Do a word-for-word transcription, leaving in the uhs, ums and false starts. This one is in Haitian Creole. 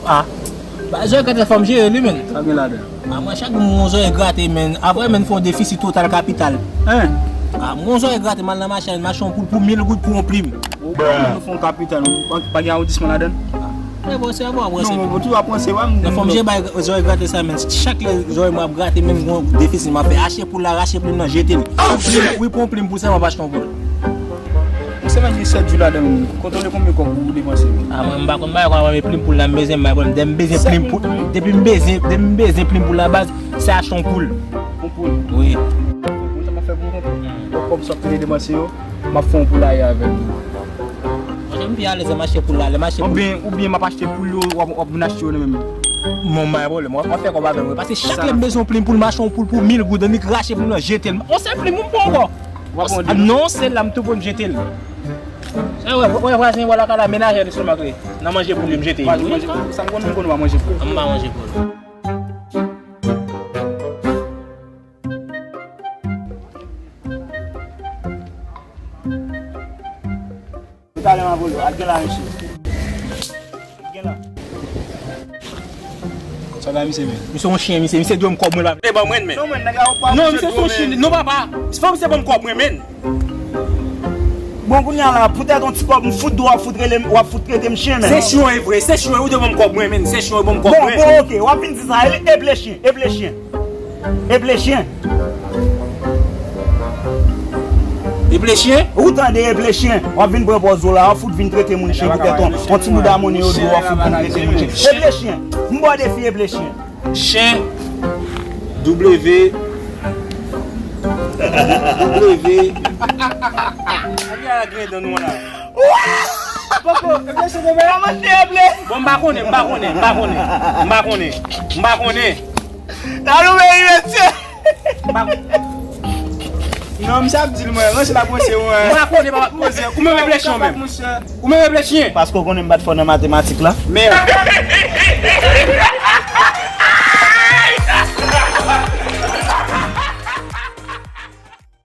Ah. Ba, zòrèy grate fò m jere li, menn. Sa gen ladan? Ah, mwen, chak jou m gon zòrèy grate, menn. Apre, menn, fè yon defisi total kapital. Hein? Ah, m gon zòrèy grate, m al nan mache, m achte yon poul pou mil goud pou yon plim. Ou fè yon kapital, ou pa, pa gen awondisman ladan? Ah, men bon, se bon, apre, non, se men bon, tou ap panse, wè, m nan fò m jere bay zòrèy grate sa, menn. Chak lè zòrèy mwen ap grate, menn, m gon defisi, m ap fè achte poul la, rache plim nan, jete l. Wi, pran plim pou sèlman pa achte yon poul. Yon semèn gen sèt jou ladan, men kontwole konbyen kòb ou depanse. Ah, mwen, m pa konn bagay, konbyen plim poul la m bezwen, m bay pwoblèm. Depi m bezwen plim poul, depi m bezwen, depi m bezwen plim poul la baz, se achte yon poul. Yon poul? Wi. Mwen, sa m ap fè pou mwen, kòb sa ap fini depanse yo, m ap fè yon poulaye avè l. Mwen, m pi alèz lè m achte poul la, lè m achte poul. Oubyen, oubyen m ap achte poul yo, w ap, w ap vin achte yo nan men m. Mwen, m pa gen pwoblèm, w ap fè kòb avè m, wi. Paske chak lè m bezwen yon plim poul, m achte yon poul pou mil goud, annik rache plim nan, jete l. On sèl plim, m pran ankò. W ap pran de. Non, se la m tou pran, m jete l. Sa wè, wè, vwazen, wè lakay la, menajè lestomak li. Nan manje poul li, m jete. Manje, manje poul. Sa m konn, m konn w ap manje poul. M pa manje poul. Talè m ap vole, al gen la, mesye. Al gen la. Sa bay misye, men? Misye yon chen, misye. Misye dwe m kòb mwen la. E ban mwen, men. Non, men, nèg la ou pa. Non, misye se yon chen. Non, papa. Fò misye ban m kòb mwen, men. Bon, kounye a la, poutèt yon ti kòb, m fout dou, w ap fout rele m, w ap fout trete m chen, men. Se chen w ye vre, se chen w ye, ou dwe ban m kòb mwen, men. Se chen w ye, ban m kòb mwen. Bon, bon, oke, w ap vin di sa, e, eple chen, eple chen. Eple chen? Eple chen? Ou tande eple chen? W ap vin pran pòz ou la, w ap fout vin trete moun chen poutèt yon, yon ti bouda monnen yo dou, w ap fout vin trete moun chen. Eple chen. M ba w defi eple chen. Chen. W. W. Gade la grenn dan nou la. Poko, eple chen te mè. Kòman te eple? Bon, m pa konnen, m pa konnen, m pa konnen. M pa konnen. M pa konnen. Talou peyi, mesye. Non, misye ap di l, mwen, ranse la panse, mwen. M pa konnen, papa. Poze, ou menm eple chen menm. Ou menm eple chen. Paske w konnen m pa t fò nan matematik la. Mèd.